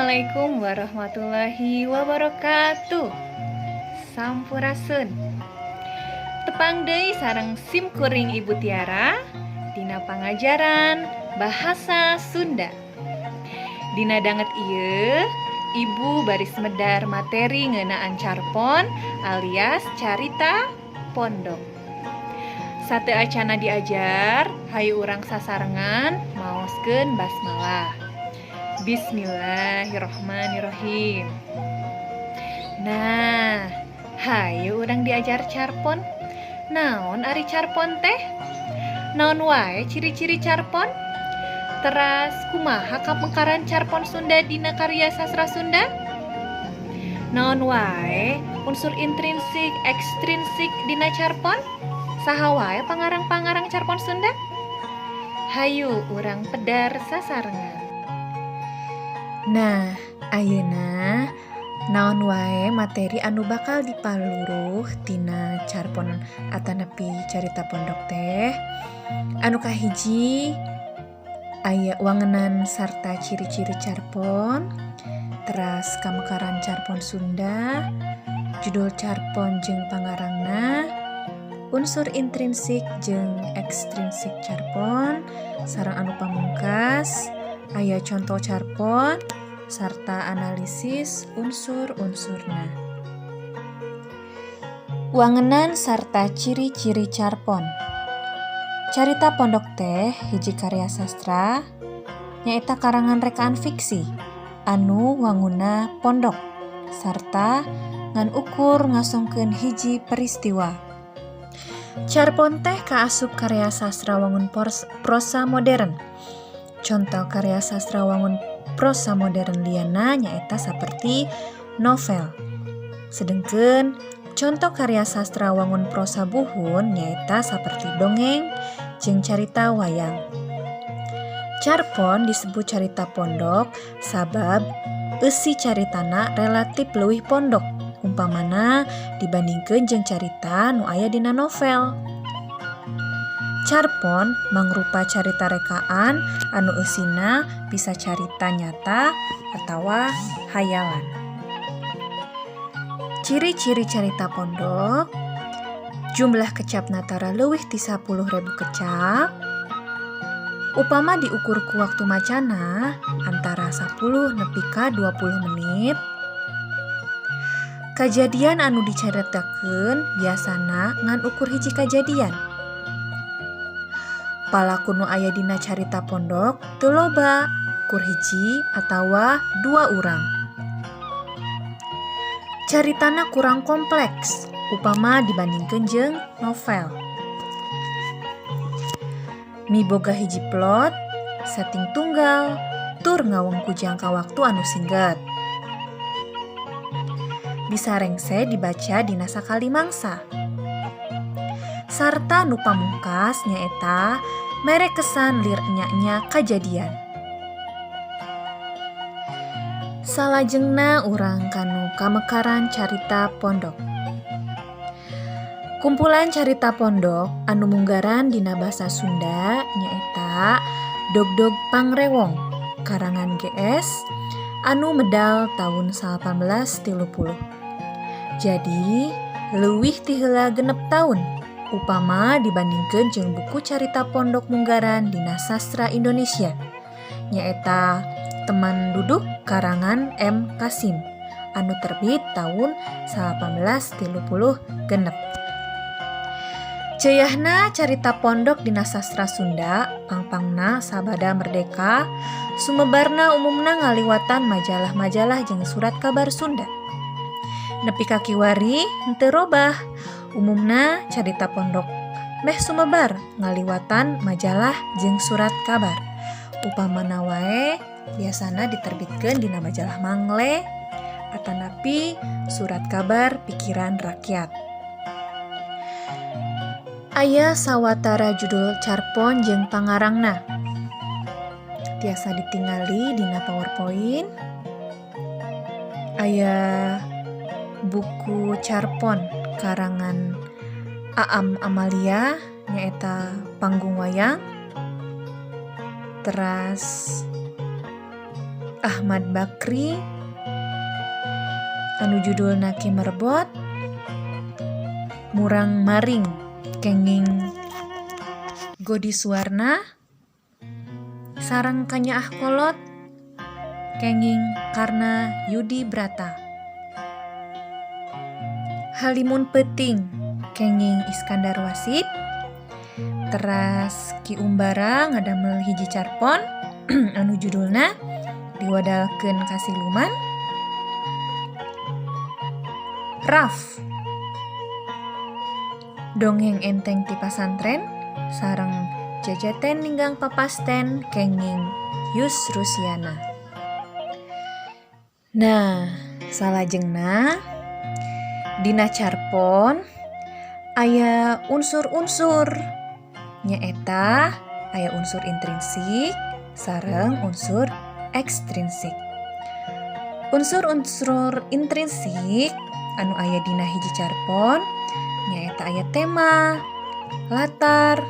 Assalamualaikum warahmatullahi wabarakatuh. Sampurasun. Tepang deui sareng sim kuring, Ibu Tiara, dina pangajaran Bahasa Sunda. Dina danget ieu, Ibu baris medar materi ngeunaan carpon alias carita pondok. Sateuacanna diajar, hayu urang sasarengan maoskeun basmalah. Bismillahirrohmanirrohim. Nah, hayu urang diajar carpon. Naon ari carpon teh? Naon wae ciri-ciri carpon? Teras kumaha kapengkaran carpon Sunda dina karya sastra Sunda? Naon wae unsur intrinsik ekstrinsik dina carpon? Saha wae pangarang-pangarang carpon Sunda? Hayu urang pedar sasarengan. Nah, ayeuna naon wae materi anu bakal dipaluruh tina carpon atanapi carita pondok teh? Anu kahiji aya wangenan sarta ciri-ciri carpon, teras kamekaran carpon Sunda, judul carpon jeung pangarangna, unsur intrinsik jeung ekstrinsik carpon, sareng anu pamungkas aya conto carpon sarta analisis unsur-unsurna. Wangenan sarta ciri-ciri carpon. Carita pondok teh hiji karya sastra, nyaeta karangan rekaan fiksi anu wangunna pondok sarta ngan ukur ngasongkeun hiji peristiwa. Carpon teh kaasup karya sastra wangun prosa modern. Conto karya sastra wangun prosa modern liana nyaeta saperti novel. Sedengkeun conto karya sastra wangun prosa buhun nyaeta saperti dongeng jeung carita wayang. Carpon disebut carita pondok sabab eusi caritana relatif leuwih pondok umpamana dibandingkeun jeung carita nu aya dina novel. Carpon mangrupa carita rekaan anu eusina bisa carita nyata atawa hayalan. Ciri-ciri carita pondok: jumlah kecapna tara leuwih ti 10.000 kecap, upama diukur ku waktu macana antara 10 nepi ka 20 menit, kajadian anu dicaritakeun biasana ngan ukur hiji kajadian, palaku nu aya dina carita pondok teu loba, kur hiji atawa dua urang, caritana kurang kompleks upama dibandingkeun jeung novel, miboga hiji plot, setting tunggal, tur ngawengku jangka waktu anu singget, bisa rengse dibaca dina sakali mangsa, sarta nu pamungkas nyaeta mere kesan lir enya-enya kajadian. Salajengna urang kanu kamekaran carita pondok. Kumpulan carita pondok anu munggaran dina basa Sunda nyaeta Dogdog Pangrewong karangan GS anu medal taun 1830. Jadi leuwih ti heula 6 taun upama dibandingkeun jeung buku carita pondok munggaran dina sastra Indonesia, nyaeta Teman Duduk karangan M Kasim anu terbit tahun 1836. Ceyahna carita pondok dina sastra Sunda pangpangna sabada merdeka sumebarna umumna ngaliwatan majalah-majalah jeung surat kabar Sunda. Nepi ka kiwari henteu robah, umumna carita pondok meh sumebar ngaliwatan majalah jeung surat kabar. Upamana wae biasana diterbitkeun dina majalah Mangle atanapi surat kabar Pikiran Rakyat. Aya sawatara judul carpon jeung pangarangna. Tiasa ditingali dina PowerPoint. Aya buku carpon karangan Aam Amalia, nyaeta Panggung Wayang. Teras Ahmad Bakri anu judulna Ki Merbot, Murang Maring kenging Godi Suwarna, sareng Kanyaah Kolot kenging Karna Yudi Brata. Halimun Peuting kenging Iskandar Wasid. Teras Ki Umbara ngadamel hiji carpon anu judulna Diwadalkeun Ka Siluman. Raf, Dongeng Enteng ti Pasantren, sareng Jajaten Ninggang Papasten kenging Yus Rusiana. Nah, salajengna dina carpon aya unsur-unsur, nyaeta aya unsur intrinsik sareng unsur ekstrinsik. Unsur-unsur intrinsik anu aya dina hiji carpon nyaeta aya tema, latar,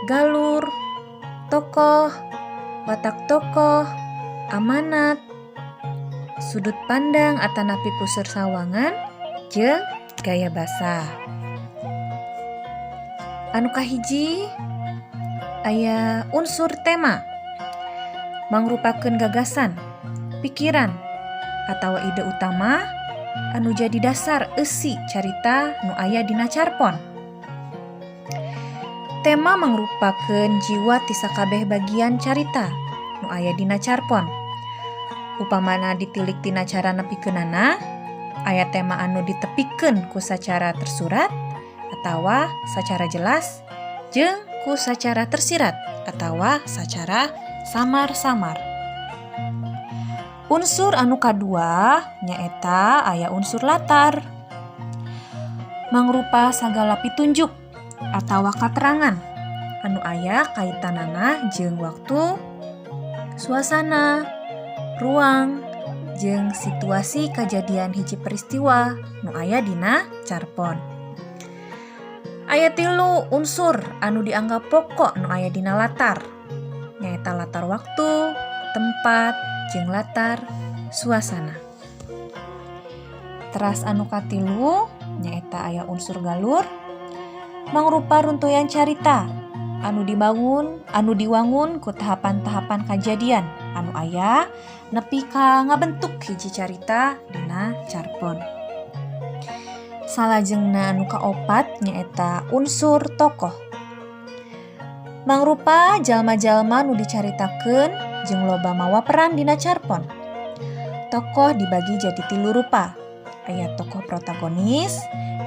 galur, tokoh, watak tokoh, amanat, sudut pandang atanapi puseur sawangan, jeung gaya basa. Anu kahiji aya unsur tema, mangrupakeun gagasan, pikiran, atawa ide utama anu jadi dasar eusi carita nu aya dina carpon. Tema mangrupakeun jiwa ti sakabeh bagian carita nu aya dina carpon. Upamana ditilik tina cara nepikeunana, aya tema anu ditepikeun ku sacara tersurat atawa sacara jelas jeung ku sacara tersirat atawa sacara samar-samar. Unsur anu kadua nyaeta aya unsur latar. Mangrupa sagala pitunjuk atawa katerangan anu aya kaitanana jeung waktu, suasana, ruang, jeung situasi kajadian hiji peristiwa nu aya dina carpon. Aya tilu unsur anu dianggap pokok nu aya dina latar, nyaeta latar waktu, tempat, jeung latar suasana. Teras anu katilu nyaeta aya unsur galur, mangrupa runtuyan carita anu dibangun anu diwangun ku tahapan-tahapan kajadian anu aya nepi ka ngabentuk hiji carita dina carpon. Salajengna anu kaopat nyaeta unsur tokoh. Mangrupa jalma-jalma nu dicaritakeun jeung loba mawa peran dina carpon. Tokoh dibagi jadi tilu rupa. Aya tokoh protagonis,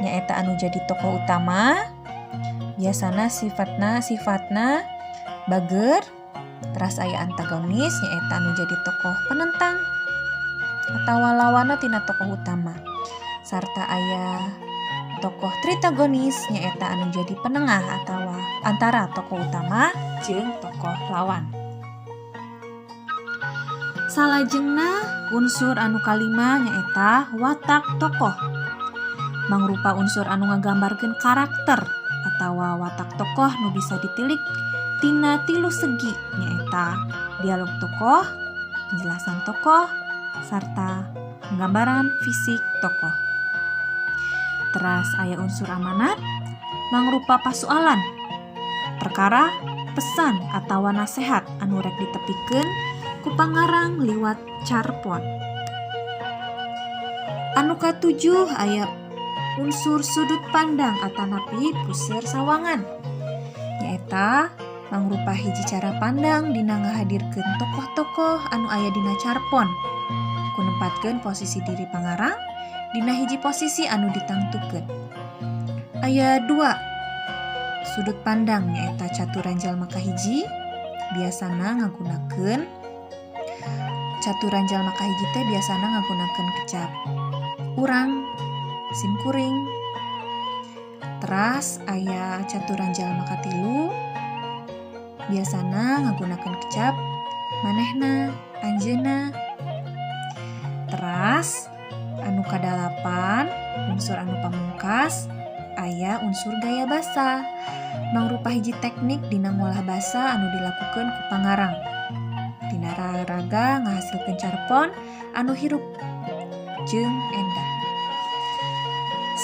nyaeta anu jadi tokoh utama, biasana sifatna bager. Teras aya antagonis, nyaeta anu jadi tokoh penentang atawa lawanna tina tokoh utama. Sarta aya tokoh tritagonis, nyaeta anu jadi penengah atawa antara tokoh utama jeung tokoh lawan. Salajengna unsur anu kalima nyaeta watak tokoh. Mangrupa unsur anu ngagambarkeun karakter atawa watak tokoh nu bisa ditilik tina tilu segi, nyaeta dialog tokoh, penjelasan tokoh, sarta penggambaran fisik tokoh. Teras aya unsur amanat, mangrupa pasualan, perkara, pesan atawa nasehat anu rek ditepikeun ku pangarang liwat carpon. Anu katujuh aya unsur sudut pandang atanapi puseur sawangan, nyaeta mangrupa hiji cara pandang dina ngahadirkeun tokoh-tokoh anu aya dina carpon ku nempatkeun posisi diri pangarang dina hiji posisi anu ditangtukeun. Aya dua sudut pandang, nyaeta caturan jalma kahiji, biasana ngagunakeun caturan jalma kahiji teh biasana ngagunakeun kecap urang, simkuring. Teras aya caturan jalma katilu, biasana ngagunakeun kecap manehna, anjeunna. Teras anu kadalapan, unsur anu pamungkas, aya unsur gaya basa, mangrupa hiji teknik dina ngolah basa anu dilakukeun ku pangarang. Tina Dina raraga ngahasilkeun carpon anu hirup jeung endah.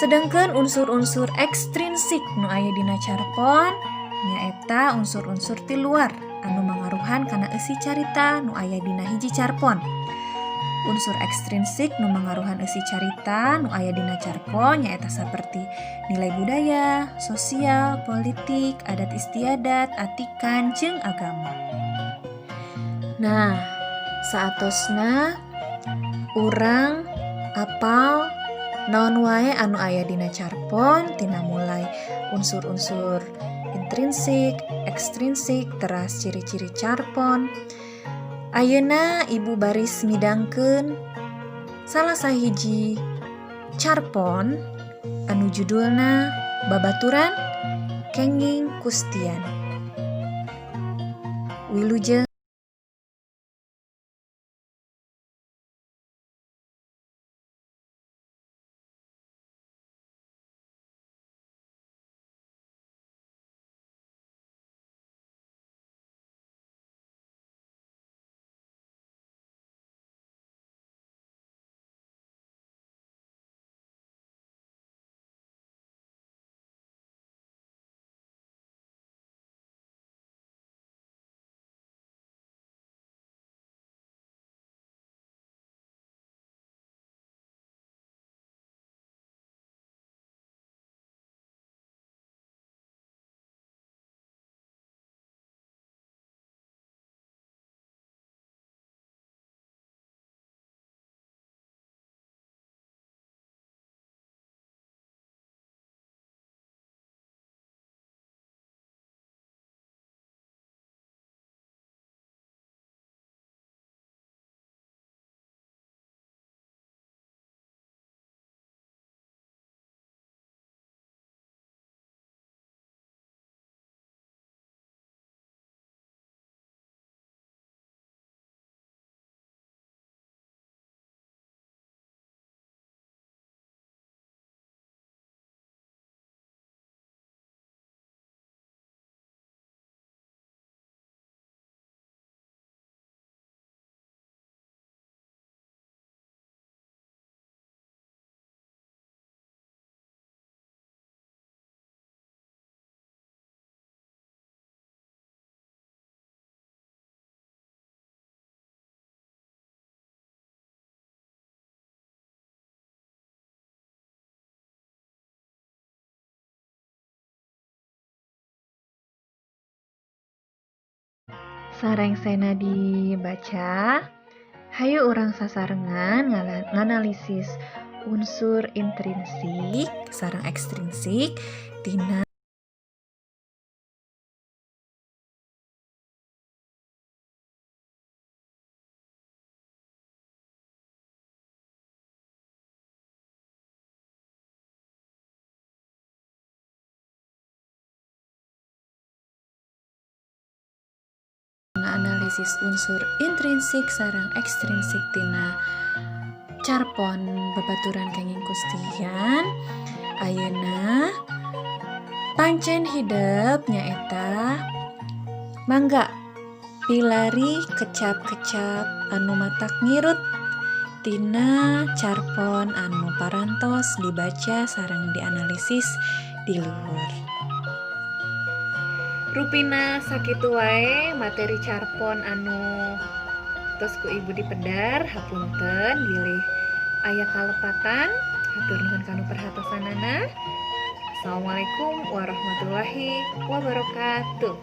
Sedengkeun unsur-unsur ekstrinsik nu aya dina carpon nyaeta unsur-unsur ti luar anu mangaruhan kana eusi carita nu aya dina hiji carpon. Unsur ekstrinsik nu mangaruhan eusi carita nu aya dina carpon nyaeta saperti nilai budaya, sosial, politik, adat istiadat, atikan, jeung agama. Nah, saatosna urang apal naon wae anu aya dina carpon tina mulai unsur-unsur intrinsik, ekstrinsik, teras ciri-ciri carpon. Ayeuna ibu baris midangkeun salah sahiji carpon anu judulna Babaturan Kenging Kustian. Wilujeng. Sarengsena dibaca, hayu urang sasarengan nganalisis unsur intrinsik sareng ekstrinsik tina analisis unsur intrinsik sareng ekstrinsik tina carpon Babaturan Kenging Kustian. Ayeuna pancen hidep nyaeta mangga pilari kecap-kecap anu matak ngirut tina carpon anu parantos dibaca sareng dianalisis di luhur. Rupina sakitu wae materi carpon anu tos ku ibu dipedar, hapunten bilih aya kalepatan, hatur nuhun kanu perhatosanana. Assalamualaikum warahmatullahi wabarakatuh.